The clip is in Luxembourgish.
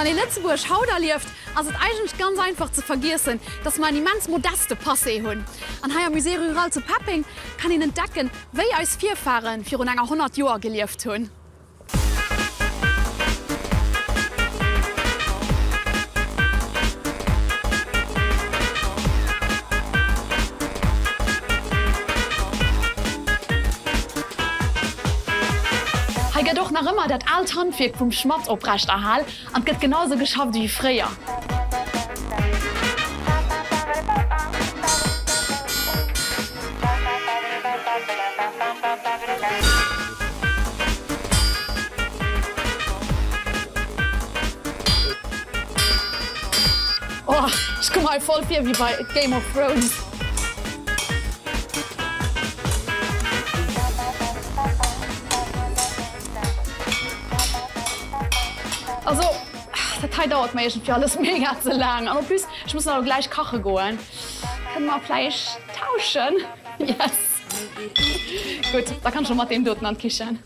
Wann ee Lëtzebuerg haut erlieft, ass et eigentlech ganz einfach ze vergiessen, dass mer en immens modeste Passé hunn. An hei am Musée Rural zu Peppeng kann een entdecken, wéi eis Virfahre virun enger 100 Joer gelieft hunn. Hei gëtt och nach ëmmer dat aalt Handwierk vum Schmadd oprecht erhal an et gëtt genau sou geschafft ewéi fréier. Oh, ech komm mer hei voll vir wéi bei Game of Thrones. Also, dat hei dauert mer iergendwéi alles mega ze laang. An en plus, ech muss nach elo gläich kache goen. Kënne mer vläicht tauschen? Yes! Gutt, da kann ech och mat deem doten an d'Kichen.